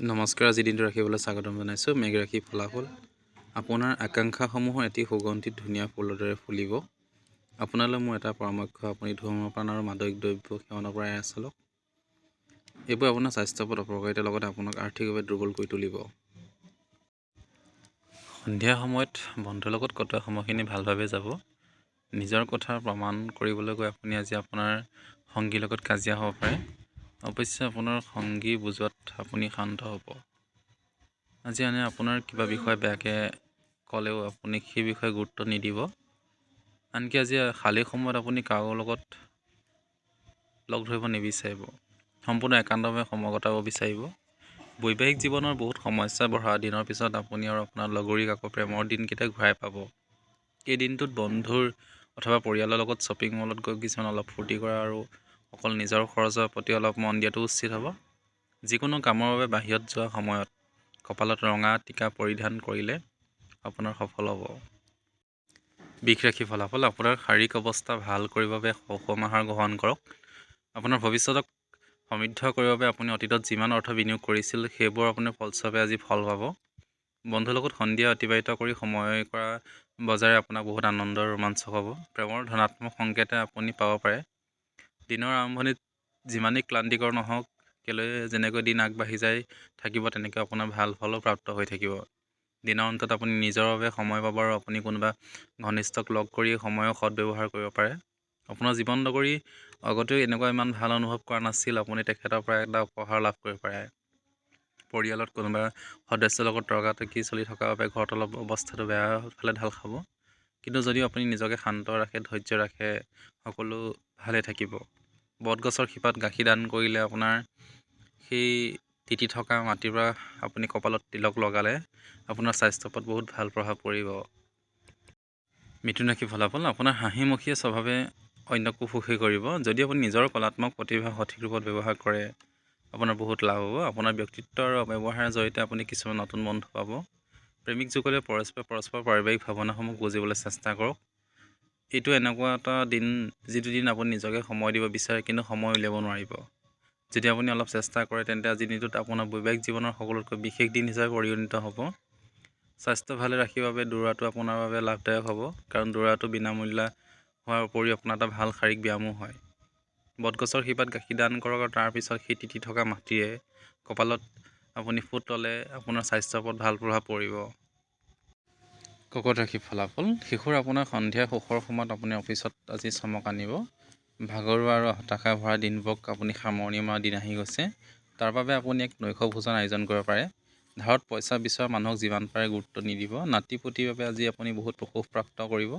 নমস্কাৰ, আজি দিনটো ৰাখিবলৈ স্বাগতম জনাইছোঁ। মেঘ ৰাশি ফলাফল: আপোনাৰ আকাংক্ষাসমূহৰ এটি সুগন্ধিত ধুনীয়া ফুলৰ দৰে ফুলিব। আপোনালৈ মোৰ এটা পৰামৰ্শ, আপুনি ধূমপান আৰু মাদক দ্ৰব্য সেৱনৰ পৰা এৰাই চলক। এইবোৰ আপোনাৰ স্বাস্থ্যৰ ওপৰত অপকাৰিতাৰ লগতে আপোনাক আৰ্থিকভাৱে দুৰ্বল কৰি তুলিব। সন্ধিয়া সময়ত বন্ধুৰ লগত কটোৱা সময়খিনি ভালভাৱে যাব। নিজৰ কথা প্ৰমাণ কৰিবলৈ গৈ আপুনি আজি আপোনাৰ সংগীৰ লগত কাজিয়া হ'ব পাৰে। অৱশ্যে আপোনাৰ সংগী বুজোৱাত আপুনি শান্ত হ'ব। আজি এনে আপোনাৰ কিবা বিষয় বেয়াকৈ ক'লেও আপুনি সেই বিষয়ে গুৰুত্ব নিদিব। আনকি আজি খালী সময়ত আপুনি কাৰো লগত লগ ধৰিব নিবিচাৰিব, সম্পূৰ্ণ একান্তভাৱে সময় কটাব বিচাৰিব। বৈবাহিক জীৱনৰ বহুত সমস্যা বঢ়া দিনৰ পিছত আপুনি আৰু আপোনাৰ লগৰীক আকৌ প্ৰেমৰ দিনকেইটা ঘূৰাই পাব। এই দিনটোত বন্ধুৰ অথবা পৰিয়ালৰ লগত শ্বপিং মলত গৈ কিছুমান অলপ ফূৰ্তি কৰা আৰু অকল নিজৰ খৰচৰ প্ৰতি অলপ মন দিয়াটো উচিত হ'ব। যিকোনো কামৰ বাবে বাহিৰত যোৱা সময়ত কপালত ৰঙা টিকা পৰিধান কৰিলে আপোনাৰ সফল হ'ব। বৃষ ৰাশি ফলাফল: আপোনাৰ শাৰীৰিক অৱস্থা ভাল কৰিবৰ বাবে সুষম আহাৰ গ্ৰহণ কৰক। আপোনাৰ ভৱিষ্যতক সমৃদ্ধ কৰিবৰ বাবে আপুনি অতীতত যিমান অৰ্থ বিনিয়োগ কৰিছিল, সেইবোৰ আপুনি ফলস্বৰূপে আজি ফল পাব। বন্ধুৰ লগত সন্ধিয়া অতিবাহিত কৰি সময় কৰা বজাৰে আপোনাক বহুত আনন্দ ৰোমাঞ্চক হ'ব। প্ৰেমৰ ধনাত্মক সংকেতে আপুনি পাব পাৰে। দিনৰ আৰম্ভণিত যিমানেই ক্লান্তিকৰ নহওক কেলৈ, যেনেকৈ দিন আগবাঢ়ি যায় থাকিব, তেনেকৈ আপোনাৰ ভাল ফলো প্ৰাপ্ত হৈ থাকিব। দিনৰ অন্তত আপুনি নিজৰ বাবে সময় পাব আৰু আপুনি কোনোবা ঘনিষ্ঠক লগ কৰি সময়ৰ সদব্যৱহাৰ কৰিব পাৰে। আপোনাৰ জীৱন লগৰী আগতেও এনেকুৱা ইমান ভাল অনুভৱ কৰা নাছিল, আপুনি তেখেতৰ পৰা এটা উপহাৰ লাভ কৰিব পাৰে। পৰিয়ালত কোনোবা সদস্যৰ লগত তৰ্কাতৰ্কি চলি থকাৰ বাবে ঘৰত অলপ অৱস্থাটো বেয়া ফালে ঢাল খাব। কিন্তু যদিও আপুনি নিজকে শান্ত ৰাখে, ধৈৰ্য ৰাখে, সকলো ভালে থাকিব। বটগছৰ শিপাত গাখীৰ দান কৰিলে, আপোনাৰ সেই তিতি থকা মাটিৰ পৰা আপুনি কপালত তিলক লগালে আপোনাৰ স্বাস্থ্যৰ ওপৰত বহুত ভাল প্ৰভাৱ পৰিব। মিথুন ৰাশি ফলাফল: আপোনাৰ হাঁহিমুখীয়া স্বভাৱে অন্যকো সুখী কৰিব। যদি আপুনি নিজৰ কলাত্মক প্ৰতিভা সঠিক ৰূপত ব্যৱহাৰ কৰে, আপোনাৰ বহুত লাভ হ'ব। আপোনাৰ ব্যক্তিত্ব আৰু ব্যৱহাৰৰ জৰিয়তে আপুনি কিছুমান নতুন বন্ধু পাব। প্ৰেমিক যুগলে পৰস্পৰ পৰস্পৰ পাৰিবাৰিক ভাৱনাসমূহ বুজিবলৈ চেষ্টা কৰক। এইটো এনেকুৱা এটা দিন, যিটো দিন আপুনি নিজকে সময় দিব বিচাৰে, কিন্তু সময় উলিয়াব নোৱাৰিব। যদি আপুনি অলপ চেষ্টা কৰে, তেন্তে আজিৰ দিনটোত আপোনাৰ বৈবাহিক জীৱনৰ সকলোতকৈ বিশেষ দিন হিচাপে পৰিগণিত হ'ব। স্বাস্থ্য ভালে ৰাখিবৰ বাবে দৌৰাটো আপোনাৰ বাবে লাভদায়ক হ'ব, কাৰণ দৌৰাটো বিনামূল্য হোৱাৰ উপৰিও আপোনাৰ এটা ভাল শাৰীৰিক ব্যায়ামো হয়। বটগছৰ শিপাত গাখীৰ দান কৰক আৰু তাৰপিছত সেই তিতি থকা মাটিৰে কপালত আপুনি ফুট ল'লে আপোনাৰ স্বাস্থ্যৰ ওপৰত ভাল প্ৰভাৱ পৰিব। কৰ্কট ৰাশি ফলাফল: শিশুৰ আপোনাৰ সন্ধিয়া সুখৰ সময়ত আপুনি অফিচত আজি চমক আনিব। ভাগৰুৱা আৰু হতাশা ভৰা দিনবোৰক আপুনি সামৰণি মৰা দিন আহি গৈছে। তাৰ বাবে আপুনি এক নৈশ ভোজন আয়োজন কৰিব পাৰে। ধাৰত পইচা বিচৰা মানুহক যিমান পাৰে গুৰুত্ব নিদিব। নাতি পুতিৰ বাবে আজি আপুনি বহুত সুখ প্ৰাপ্ত কৰিব।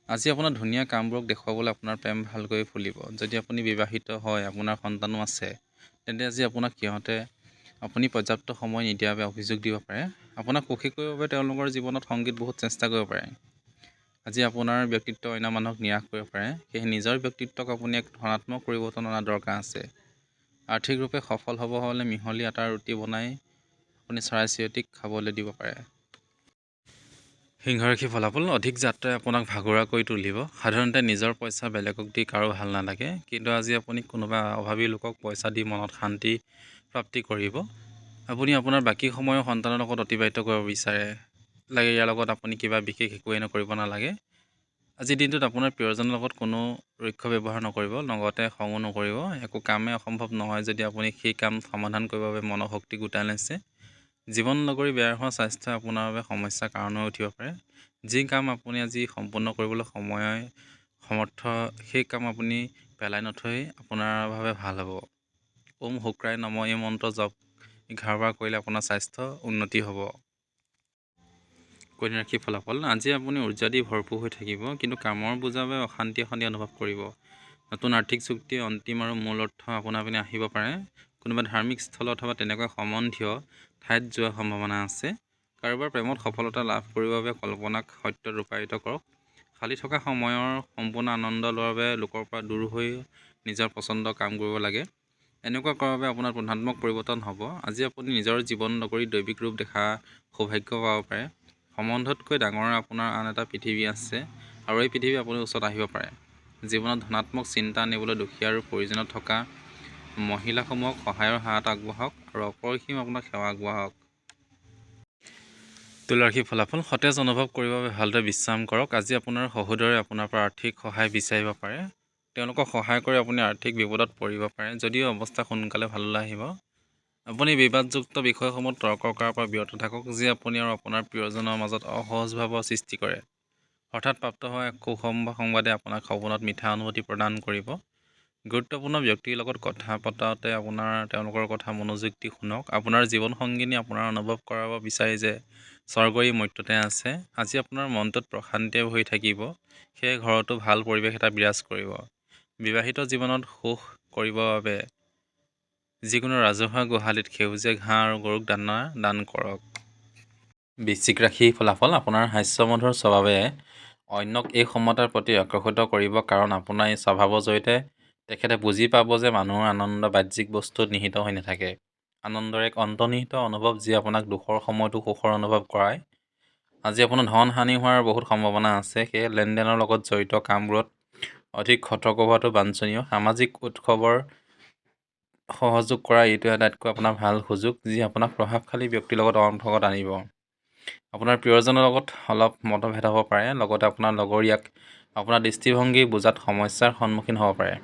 আজি আপোনাৰ ধুনীয়া কামবোৰক দেখুৱাবলৈ আপোনাৰ প্ৰেম ভালকৈ ফুলিব। যদি আপুনি বিবাহিত হয়, আপোনাৰ সন্তানো আছে, তেন্তে আজি আপোনাক সিহঁতে আপুনি পৰ্যাপ্ত সময় নিদিয়াৰ বাবে অভিযোগ দিব পাৰে। আপোনাক সুখী কৰিবৰ বাবে তেওঁলোকৰ জীৱনত সংগীত বহুত চেষ্টা কৰিব পাৰে। আজি আপোনাৰ ব্যক্তিত্ব অন্য মানুহক নিৰাশ কৰিব পাৰে। সেয়েহে নিজৰ ব্যক্তিত্বক আপুনি এক ধনাত্মক পৰিৱৰ্তন অনাৰ দৰকাৰ আছে। আৰ্থিক ৰূপে সফল হ'ব হ'লে মিহলি আটাৰ ৰুটি বনাই আপুনি চৰাই চিৰিকটিক খাবলৈ দিব পাৰে। সিংহ ৰাশি ফলাফল: অধিক যাত্ৰাই আপোনাক ভাগৰুৱা কৰি তুলিব। সাধাৰণতে নিজৰ পইচা বেলেগক দি কাৰো ভাল নালাগে, কিন্তু আজি আপুনি কোনোবা অভাৱী লোকক পইচা দি মনত শান্তি প্ৰাপ্তি কৰিব। আপুনি আপোনাৰ বাকী সময়ো সন্তানৰ লগত অতিবাহিত কৰিব বিচাৰে। লাগে ইয়াৰ লগত আপুনি কিবা বিশেষ একোৱেই নকৰিব নালাগে। আজিৰ দিনটোত আপোনাৰ প্ৰিয়জনৰ লগত কোনো ৰুক্ষ ব্যৱহাৰ নকৰিব, লগতে খঙো নকৰিব। একো কামেই অসম্ভৱ নহয়, যদি আপুনি সেই কাম সমাধান কৰিবৰ বাবে মনৰ শক্তি গোটাই লৈছে। জীৱন লগৰী বেয়া হোৱা স্বাস্থ্যই আপোনাৰ বাবে সমস্যাৰ কাৰণ হৈ উঠিব পাৰে। যি কাম আপুনি আজি সম্পূৰ্ণ কৰিবলৈ সময় সমৰ্থ, সেই কাম আপুনি পেলাই নথৈ আপোনাৰ বাবে ভাল হ'ব। ওম শুক্ৰায় নম এই মন্ত্ৰ জপ 11 বাৰ কৰিলে আপোনাৰ স্বাস্থ্য উন্নতি হ'ব। কন্যা ৰাশি ফলাফল: আজি আপুনি উৰ্জা দি ভৰপূৰ হৈ থাকিব, কিন্তু কামৰ বোজা বাবে অশান্তি অশান্তি অনুভৱ কৰিব। নতুন আৰ্থিক চুক্তি অন্তিম আৰু মূল অৰ্থ আপোনাৰ পিনে আহিব পাৰে। কোনোবা ধাৰ্মিক স্থল অথবা তেনেকুৱা সম্বন্ধীয় ঠাইত যোৱাৰ সম্ভাৱনা আছে। কাৰোবাৰ প্ৰেমত সফলতা লাভ কৰিবৰ বাবে কল্পনাক সত্যত ৰূপায়িত কৰক। খালী থকা সময়ৰ সম্পূৰ্ণ আনন্দ লোৱাৰ বাবে লোকৰ পৰা দূৰ হৈ নিজৰ পচন্দৰ কাম কৰিব লাগে। এনেকুৱা কৰাৰ বাবে আপোনাৰ ধনাত্মক পৰিৱৰ্তন হ'ব। আজি আপুনি নিজৰ জীৱন নগৰী দৈৱিক ৰূপ দেখা সৌভাগ্য পাব পাৰে। সম্বন্ধতকৈ ডাঙৰ আপোনাৰ আন এটা পৃথিৱী আছে আৰু এই পৃথিৱী আপোনাৰ ওচৰত আহিব পাৰে। জীৱনত ধনাত্মক চিন্তা আনিবলৈ দুখীয়া আৰু প্ৰয়োজনত থকা মহিলাসমূহক সহায়ৰ হাত আগবঢ়াওক আৰু অপৰিসীম আপোনাক সেৱা আগবঢ়াওক। তুলা ৰাশিৰ ফলাফল, সতেজ অনুভৱ কৰিবৰ বাবে ভালদৰে বিশ্ৰাম কৰক। আজি আপোনাৰ সহোদৰে আপোনাৰ পৰা আৰ্থিক সহায় বিচাৰিব পাৰে। তেওঁলোকক সহায় কৰি আপুনি আৰ্থিক বিপদত পৰিব পাৰে, যদিও অৱস্থা সোনকালে ভাললৈ আহিব। আপুনি বিবাদযুক্ত বিষয়সমূহত তৰ্ক কৰাৰ পৰা বিৰত থাকক, যি আপুনি আৰু আপোনাৰ প্ৰিয়জনৰ মাজত অসহজ ভাৱৰ সৃষ্টি কৰে। হঠাৎ প্ৰাপ্ত হোৱা এক সুসংবাদে আপোনাক সপোনত মিঠা অনুভূতি প্ৰদান কৰিব। গুৰুত্বপূৰ্ণ ব্যক্তিৰ লগত কথা পতাওঁতে আপোনাৰ তেওঁলোকৰ কথা মনোযোগ দি শুনক। আপোনাৰ জীৱন সংগিনী আপোনাৰ অনুভৱ কৰাব বিচাৰে যে স্বৰ্গ ই মৰ্ত্যতে আছে। আজি আপোনাৰ মনটোত প্ৰশান্তিয়ে ভৰি থাকিব, সেয়ে ঘৰতো ভাল পৰিৱেশ এটা বিৰাজ কৰিব। বিবাহিত জীৱনত সুখ কৰিবৰ বাবে যিকোনো ৰাজহুৱা গোহালিত সেউজীয়া ঘাঁহ আৰু গৰুক দানা দান কৰক। বৃশ্চিক ৰাশি ফলাফল, আপোনাৰ হাস্যমধুৰ স্বভাৱে অন্যক এই ক্ষমতাৰ প্ৰতি আকৰ্ষিত কৰিব, কাৰণ আপোনাৰ এই স্বভাৱৰ জৰিয়তে তেখেতে বুজি পাব যে মানুহৰ আনন্দ বাহ্যিক বস্তুত নিহিত হৈ নাথাকে। আনন্দৰ এক অন্তৰ্নিহিত অনুভৱ, যি আপোনাক দুখৰ সময়তো সুখৰ অনুভৱ কৰায়। আজি আপোনাৰ ধন হানি হোৱাৰ বহুত সম্ভাৱনা আছে, সেয়ে লেনদেনৰ লগত জড়িত কামবোৰত অধিক সতৰ্ক হোৱাটো বাঞ্ছনীয়। সামাজিক উৎসৱৰ সহযোগ কৰা এইটো আটাইতকৈ আপোনাৰ ভাল সুযোগ, যি আপোনাক প্ৰভাৱশালী ব্যক্তিৰ লগত অন্তৰ্গত আনিব। আপোনাৰ প্ৰিয়জনৰ লগত অলপ মতভেদ হ'ব পাৰে, লগতে আপোনাৰ লগৰীয়াক আপোনাৰ দৃষ্টিভংগী বুজাত সমস্যাৰ সন্মুখীন হ'ব পাৰে।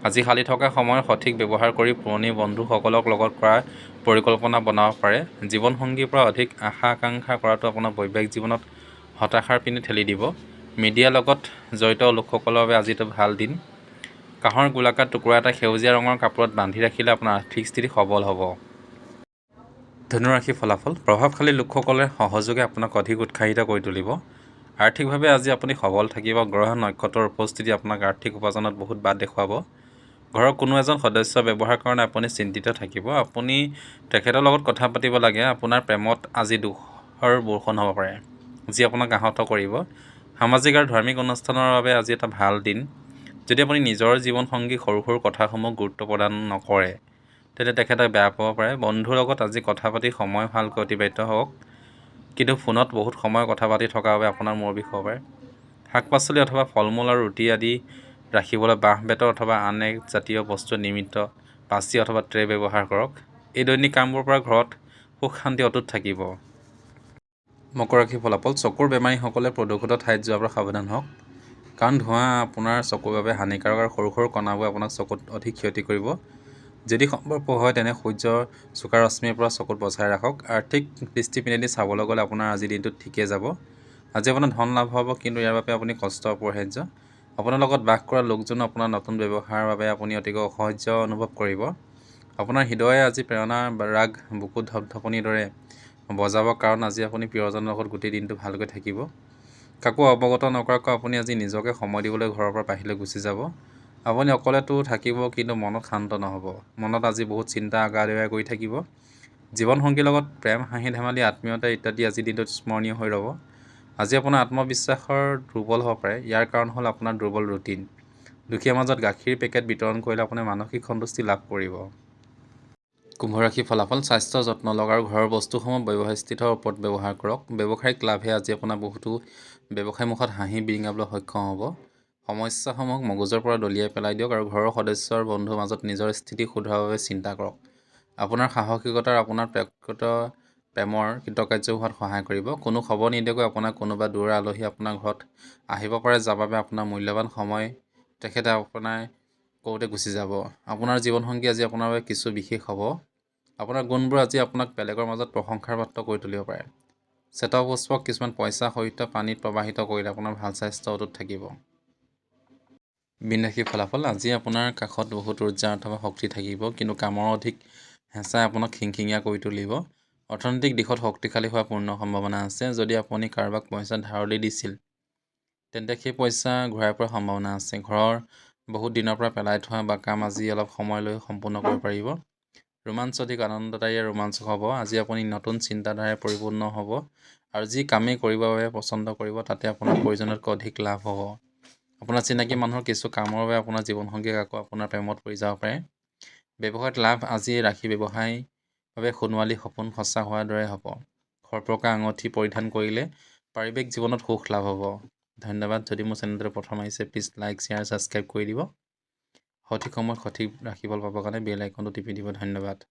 আজি খালী থকা সময়ৰ সঠিক ব্যৱহাৰ কৰি পুৰণি বন্ধুসকলক লগত কৰাৰ পৰিকল্পনা বনাব পাৰে। জীৱনসংগীৰ পৰা অধিক আশা আকাংক্ষা কৰাটো আপোনাৰ বৈবাহিক জীৱনত হতাশাৰ পিনে ঠেলি দিব। মিডিয়াৰ লগত জড়িত লোকসকলৰ বাবে আজিটো ভাল দিন। কাঁহৰ গোলাকাৰ টুকুৰা এটা সেউজীয়া ৰঙৰ কাপোৰত বান্ধি ৰাখিলে আপোনাৰ আৰ্থিক স্থিতি সবল হ'ব। ধনুৰাশি ফলাফল, প্ৰভাৱশালী লোকসকলে সহযোগে আপোনাক অধিক উৎসাহিত কৰি তুলিব। আৰ্থিকভাৱে আজি আপুনি সবল থাকিব। গ্ৰহ নক্ষত্ৰৰ উপস্থিতি আপোনাক আৰ্থিক উপাৰ্জনত বহুত বাট দেখুৱাব। ঘৰৰ কোনো এজন সদস্যৰ ব্যৱহাৰৰ কাৰণে আপুনি চিন্তিত থাকিব। আপুনি তেখেতৰ লগত কথা পাতিব লাগে। আপোনাৰ প্ৰেমত আজি দুখৰ বৰষুণ হ'ব পাৰে, যি আপোনাক আহত কৰিব। সামাজিক আৰু ধাৰ্মিক অনুষ্ঠানৰ বাবে আজি এটা ভাল দিন। যদি আপুনি নিজৰ জীৱনসংগী সৰু সৰু কথাসমূহ গুৰুত্ব প্ৰদান নকৰে, তেন্তে তেখেতে বেয়া পাব পাৰে। বন্ধুৰ লগত আজি কথা পাতি সময় ভালকৈ অতিবাহিত হওক, কিন্তু ফোনত বহুত সময় কথা পাতি থকাৰ বাবে আপোনাৰ মূৰ বিষ হ'ব পাৰে। শাক পাচলি অথবা ফল মূল আৰু ৰুটি আদি ৰাখিবলৈ বাঁহ বেতৰ অথবা আন এক জাতীয় বস্তু নিৰ্মিত পাচি অথবা ট্ৰে ব্যৱহাৰ কৰক। এই দৈনিক কামবোৰৰ পৰা ঘৰত সুখ শান্তি অটুট থাকিব। মকৰ ৰাশি ফলাফল, চকুৰ বেমাৰীসকলে প্ৰদূষিত ঠাইত যোৱাৰ পৰা সাৱধান হওক, কাৰণ ধোঁৱা আপোনাৰ চকুৰ বাবে হানিকাৰক আৰু সৰু সৰু কণাবোৰে আপোনাক চকুত অধিক ক্ষতি কৰিব। যদি সম্ভৱ হয়, তেনে সূৰ্যৰ চোকা ৰশ্মিৰ পৰা চকুত বচাই ৰাখক। আৰ্থিক দৃষ্টিপিনেদি চাবলৈ গ'লে আপোনাৰ আজিৰ দিনটোত ঠিকেই যাব। আজি আপোনাৰ ধন লাভ হ'ব, কিন্তু ইয়াৰ বাবে আপুনি কষ্ট অপৰিহাৰ্য। আপোনাৰ লগত বাস কৰা লোকজনো আপোনাৰ নতুন ব্যৱহাৰৰ বাবে আপুনি অতিকৈ অসহ্য অনুভৱ কৰিব। আপোনাৰ হৃদয়ে আজি প্ৰেৰণা ৰাগ বুকুত ধপধপনিৰ দৰে বজাব, কাৰণ আজি আপুনি প্ৰিয়জনৰ লগত গোটেই দিনটো ভালকৈ থাকিব। কাকো অৱগত নকৰাকৈ আপুনি আজি নিজকে সময় দিবলৈ ঘৰৰ পৰা বাহিৰলৈ গুচি যাব। আপুনি অকলেতো থাকিব, কিন্তু মনত শান্ত নহ'ব। মনত আজি বহুত চিন্তা আগা কৰি থাকিব। জীৱনসংগীৰ লগত প্ৰেম, হাঁহি ধেমালি, আত্মীয়তা ইত্যাদি আজিৰ দিনটোত স্মৰণীয় হৈ ৰ'ব। আজি আপোনাৰ আত্মবিশ্বাসৰ দুৰ্বল হ'ব পাৰে। ইয়াৰ কাৰণ হ'ল আপোনাৰ দুৰ্বল ৰুটিন। দুখীয়াৰ মাজত গাখীৰ পেকেট বিতৰণ কৰিলে আপুনি মানসিক সন্তুষ্টি লাভ কৰিব। কুম্ভ ৰাশি ফলাফল, স্বাস্থ্য যত্ন লওক আৰু ঘৰৰ বস্তুসমূহ ব্যৱস্থিতৰ ওপৰত ব্যৱহাৰ কৰক। ব্যৱসায়িক লাভে আজি আপোনাৰ বহুতো ব্যৱসায় মুখত হাঁহি বিৰিঙাবলৈ সক্ষম হ'ব। সমস্যাসমূহক মগজৰ পৰা দলিয়াই পেলাই দিয়ক আৰু ঘৰৰ সদস্যৰ বন্ধুৰ মাজত নিজৰ স্থিতি শুধৰোৱাৰ বাবে চিন্তা কৰক। আপোনাৰ সাহসিকতাৰ আপোনাৰ প্ৰকৃত প্ৰেমৰ কৃতকাৰ্য হোৱাত সহায় কৰিব। কোনো খবৰ নিদিয়াকৈ আপোনাৰ কোনোবা দূৰৰ আলহী আপোনাৰ ঘৰত আহিব পাৰে, যাৰ বাবে আপোনাৰ মূল্যৱান সময় তেখেতে আপোনাৰ কৰোঁতে গুচি যাব। আপোনাৰ জীৱনসংগী আজি আপোনাৰ বাবে কিছু বিশেষ হ'ব। আপোনাৰ গুণবোৰ আজি আপোনাক বেলেগৰ মাজত প্ৰশংসাৰ পাত্ৰ কৰি তুলিব পাৰে। শ্বেতপুষ্পক কিছুমান পইচা সহিত পানীত প্ৰবাহিত কৰিলে আপোনাৰ ভাল স্বাস্থ্য অটুট থাকিব। মীন ৰাশিৰ ফলাফল, আজি আপোনাৰ কাষত বহুত উৰ্জা অথবা শক্তি থাকিব, কিন্তু কামৰ অধিক হেঁচাই আপোনাক খিংখিঙীয়া কৰি তুলিব। অৰ্থনৈতিক দিশত শক্তিশালী হোৱাৰ পূৰ্ণ সম্ভাৱনা আছে। যদি আপুনি কাৰোবাক পইচা ধাৰলৈ দিছিল, তেন্তে সেই পইচা ঘূৰাই পোৱাৰ সম্ভাৱনা আছে। ঘৰৰ বহুত দিনৰ পৰা পেলাই থোৱা বা কাম আজি অলপ সময় লৈ সম্পূৰ্ণ কৰিব পাৰিব। ৰোমাঞ্চ অধিক আনন্দদায়ী আৰু ৰোমাঞ্চক হ'ব। আজি আপুনি নতুন চিন্তাধাৰাৰে পৰিপূৰ্ণ হ'ব আৰু যি কামেই কৰিবৰ বাবে পচন্দ কৰিব, তাতে আপোনাৰ প্ৰয়োজনতকৈ অধিক লাভ হ'ব। আপোনাৰ চিনাকি মানুহৰ কিছু কামৰ বাবে আপোনাৰ জীৱনসংগীক আকৌ আপোনাৰ প্ৰেমত পৰি যাব পাৰে। ব্যৱসায়ত লাভ আজি ৰাশি ব্যৱসায়ৰ বাবে সোণোৱালী সপোন সঁচা হোৱাৰ দৰে হ'ব। সৰ্পকা আঙুঠি পৰিধান কৰিলে পাৰিবাৰিক জীৱনত সুখ লাভ হ'ব। ধন্যবাদ। যদি মোৰ চেনেলটো প্ৰথম আহিছে, প্লিজ লাইক, শ্বেয়াৰ, ছাবস্ক্ৰাইব কৰি দিব। সঠিক সময়ত সঠিক ৰাশিফল পাবৰ কাৰণে বেল আইকনটো টিপি দিব। ধন্যবাদ।